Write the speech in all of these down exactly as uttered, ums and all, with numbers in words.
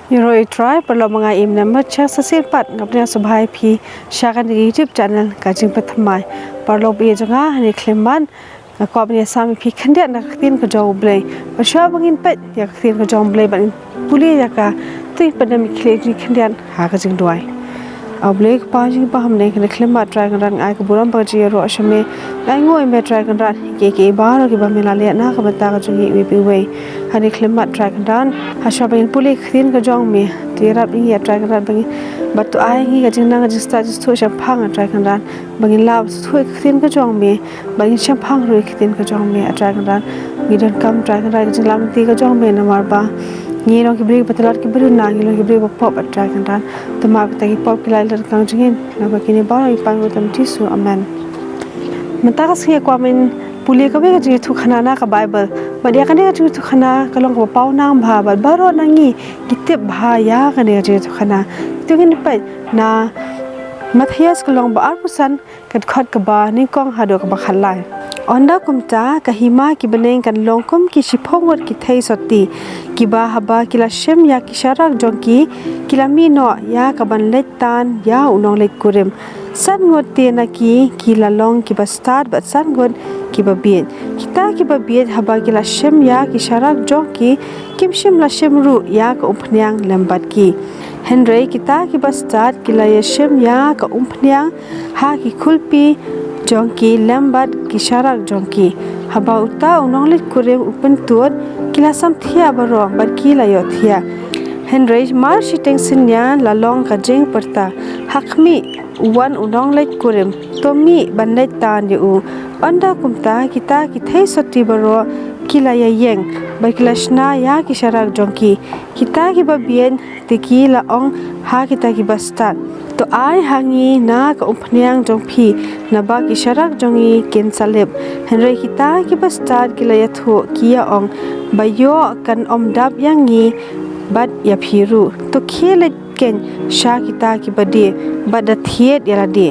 Ïaroh ïa U Trai, paralok ba nga im ne mat sha shisien pat, nga pdiang sngewbha ïa phi sha kane ka YouTube channel Ka Jingpynthymmai. Paralok ba ïeit jong nga, ha kane ka khyllipmat nga kwah ban ïasam ïa phi khyndiat na ka ktien ka jong U Blei. Bad shuwa ba ngin peit ïa ka ktien ka jong U Blei bad ngin pule ïa ka, to ngin pyndem ïa ki khyllipmat khyndiat ha ka jingduwai. A Blei Kpa jong ngi ba ha bneng, ha kane ka khyllipmat Trai Kynrad nga ai ka burom bad ka jingïaroh sha me. Nga ainguh ïa me Trai Kynrad, ïa kiei kiei baroh kiba me la leh na ka bynta ka jong ngi iwei pa iwei. Ha kane ka khyllipmat Trai Kynrad, ha shuwa ba ngin pule ïa ka ktien ka jong me, to ïarap ïa ngi Trai Kynrad ba ngin, bad to ai ïa ngi ka jingnang ka jingstad jingsngewthuh shemphang Trai Kynrad, ba ngin lah ban sngewthuh ïa ka ktien ka jong me, ba ngin shemphang ruh ïa ka ktien ka jong me Trai Kynrad. Ngi donkam Trai Kynrad ka jingleit lynti ka jong me namar ba ngi long ki briew ba tlot kiba duna, ngi long ki briew ba pop Trai Kynrad. Te map kita ki pop ki lait lynti ka jong ngi, naba kine baroh ngi pan ha u kyrteng Jisu. Amen. Mynta ka sngi nga kwah ban pule kawei ka jingïathuhkhana na ka Baibl. Bad ïa kane ka jingïathuhkhana ka long kaba pawnang bha bad baroh na ngi ngi tip bha ïa kane ka jingïathuhkhana. To ngin peit na Mathaios ka lynnong ba arphew san, ka dkhot kaba nyngkong haduh kaba khatlai. Ynda kumta ka hima ki bneng kan long kum ki shiphew ngut ki theisotti, kiba haba ki la shim ïa ki sharak jong ki, ki la mih noh ïa kaban leit tan ïa u nongleit kurim. San ngut te na ki ki la long kiba stad bad san ngut kiba bieit. Kita kiba bieit haba ki la shim ïa ki sharak jong ki, kim shym la shim ruh ïa ka umphniang lem bad ki. Hynrei kita kiba stad ki la ïa shim ïa ka umphniang ha ki khulpi jong ki lem bad ki sharak jong ki. Haba uta u nongleit kurim u pyntud, ki la samthiah baroh bad ki la ïohthiah. Hynrei mar shiteng synñia la long ka jingpyrta, ha khmih, u wan u nongleit kurim, to mih ban leit tan ïa u. Ynda kumta kita ki theisotti baroh ki la ïa ïeng bad ki la shna ïa ki sharak jong ki. Kita kiba bieit te ki la ong ha kita kiba stad, to ai ha ngi na ka umphniang jong phi, naba ki sharak jong ngi kin sa lip. Hynrei kita kiba stad ki la ïathuh, ki ïa ong, ba ïoh kan ym dap ïa ngi bad ïa phi ruh. To khie leit keiñ sha kita kiba die bad da thied ïa lade.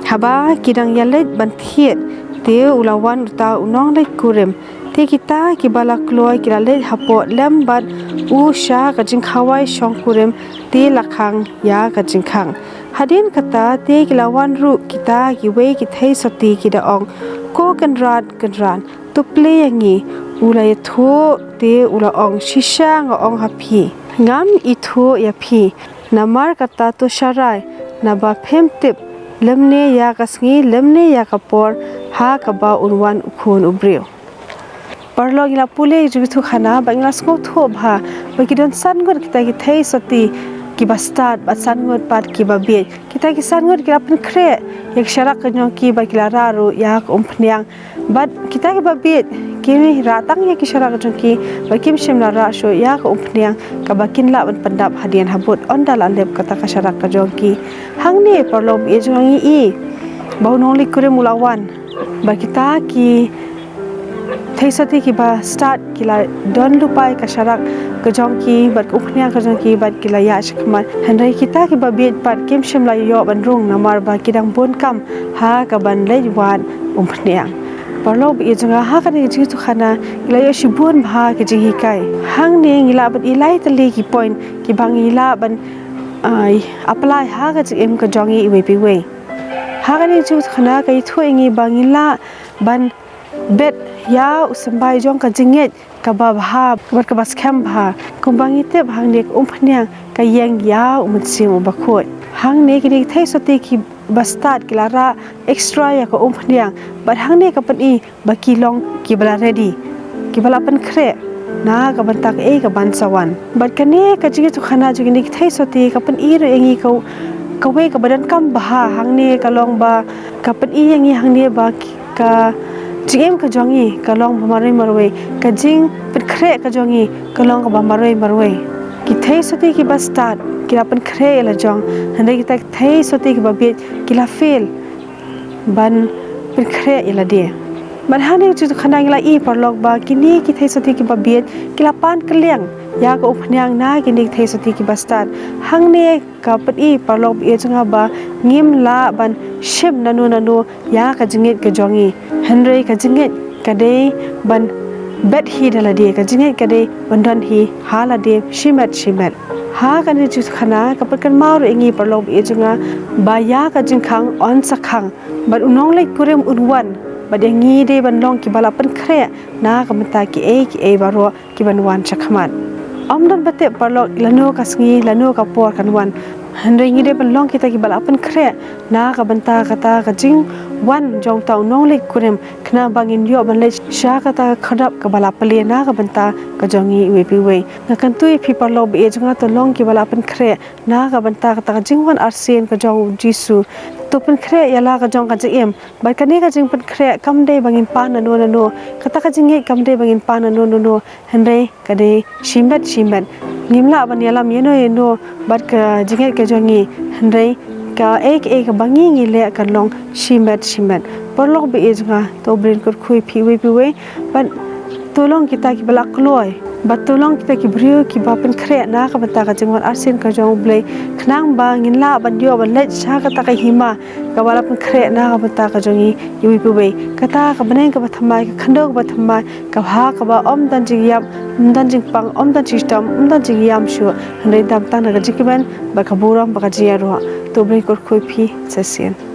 Haba ki dang ïaleit ban thied, te u la wan uta u nongleit kurim. Te kita kiba la kloi ki la leit hapoh lem bad u sha ka jingkhawai shongkurim, te la khang ïa ka jingkhang. Hadien kata te ki la wan ruh kita kiwei ki theisotti, ki da ong, ko Kynrad, Kynrad, to plie ïa ngi. U la ïathuh te u la ong, shisha nga ong ha phi, ngam ithuh ïa phi. Namar kata to sharai, naba phim tip lymne ïa ka sngi lymne ïa ka por ha kaba un wan u Khun u briew. Paralok, ngi la pule ïa ka jingïathuhkhana bad ngi la sngewthuh bha ba ki don san ngut kita ki theisotti kiba stad bad san ngut pat kiba bieit. Kita ki san ngut ki la pynkhreh ïa ki sharak ka jong ki bad ki la rah ruh ïa ka umphniang. Bad kita kiba bieit ki rah tang ïa ki sharak ka jong ki bad kim shym la rah shuh ïa ka umphniang kaba kin lah ban pyndap hadien habud ynda la lip kata ka sharak ka jong ki. Hangne paralok, ïa jong ngi i ba u nongleit kurim u la wan. Bad kita ki theisotti kiba stad ki la don lypa ïa ka sharak ka jong ki bad ka umphniang ka jong ki bad ki la ïaid shakhmat. Hynrei kita kiba bieit pat kim shym la ïoh ban rung namar ba ki dang bun kam ha kaban leit wad umphniang. Paralok ba ïeit jong nga, ha kane ka jingïathuhkhana ngi la ïoh shibun bha ki jinghikai. Hangne ngi lah ban i lai tylli ki point kiba ngi lah ban, ah, apply ha ka jingim ka jong ngi iwei pa iwei. Ha kane ka jingïathuhkhana ka ïathuh ïa ngi ba ngi lah ban bet ïa u symbai jong ka jingngeit kaba bha bad kaba skhem bha. Kumba ngi tip hangne ka umphniang ka ïeng ïa u Mynsiem uba khuid. Hangne kine ki theisotti kiba stad ki la rah extra ïa ka umphniang bad hangne ka pyni ba ki long kiba la ready, kiba la pynkhreh na ka bynta kaei kaban sa wan. Bad kane ka jingïathuhkhana jong kine ki theisotti ka pyni ruh ïa ngi ka, kawei kaba donkam bha. Hangne ka long ba ka pyni ïa ngi hangne ba ki, ka jingim ka jong ngi ka long ba marwei marwei, ka jingpynkhreh ka jong ngi ka long kaba marwei marwei. Ki theisotti kiba stad ki la pynkhreh ïa la jong, hynrei kita ki theisotti kiba bieit ki la fail ban pynkhreh ïa lade. Bad hangne ka jingïathuhkhana ngi la i paralok ba kine ki theisotti kiba bieit ki la pan kylliang ïa ka umphniang na kine ki theisotti kiba stad. Hangne ka pyni paralok ba ïeit jong nga ba ngim lah ban shim nano nano ïa ka jingngeit ka jong ngi. Hynrei ka jingngeit ka dei ban bet hi da lade, ka jingngeit ka dei ban don hi ha lade shimet shimet. Ha kane ka jingkyrkhu ka pynkynmaw ruh ïa ngi paralok baieit jong nga ba ïa ka jingkhang yn sa khang, bad u nongleit kurim un wan, bad ïa ngi dei ban long kiba la pynkhreh na ka bynta kiei kiei baroh kiban wan shakhmat. Ym don ba tip paralok lano ka sngi lano ka por kan wan, hynrei ngi dei ban long kita kiba la pynkhreh na ka bynta kata ka jingwan jong uta u nongleit kurim, khnang ba ngin ïoh ban leit sha kata ka khyrdop kaba la plie na ka bynta ka jong ngi iwei pa iwei. Nga kyntu ïa phi paralok baieit jong nga, to long kiba la pynkhreh na ka bynta kata ka jingwan arsien ka jong u Jisu. To pynkhreh ïa la ka jong ka jingim. Bad kane ka jingpynkhreh kam dei ba ngin pan nano nano. Kata ka jingngeit kam dei ba ngin pan nano nano, hynrei ka dei shimet shimet. Ngim lah ban ïalam ïano ïano bad ka jingngeit ka jong ngi, hynrei kaei kaei kaba ngi ngi leh kan long shimet shimet. Paralok baieit jong nga, to U Blei un kyrkhu ïa phi iwei pa iwei, bad to long kita kiba la kloi, bad to long kita ki briew kiba pynkhreh na ka bynta ka jingwan arsien ka jong U Blei, khnang ba ngin lah ban ïoh ban leit sha kata ka hima kaba la pynkhreh na ka bynta ka jong ngi iwei pa iwei. Kata ka bneng kaba thymmai, ka khyndew kaba thymmai, ka bha kaba ym don jingïap, ym don jingpang, ym don jingshitom, ym don jingïam shuh, hynrei dam tang na ka jingkmen bad ka burom bad ka jingïaroh. To U Blei un kyrkhu ïa phi sa shisien.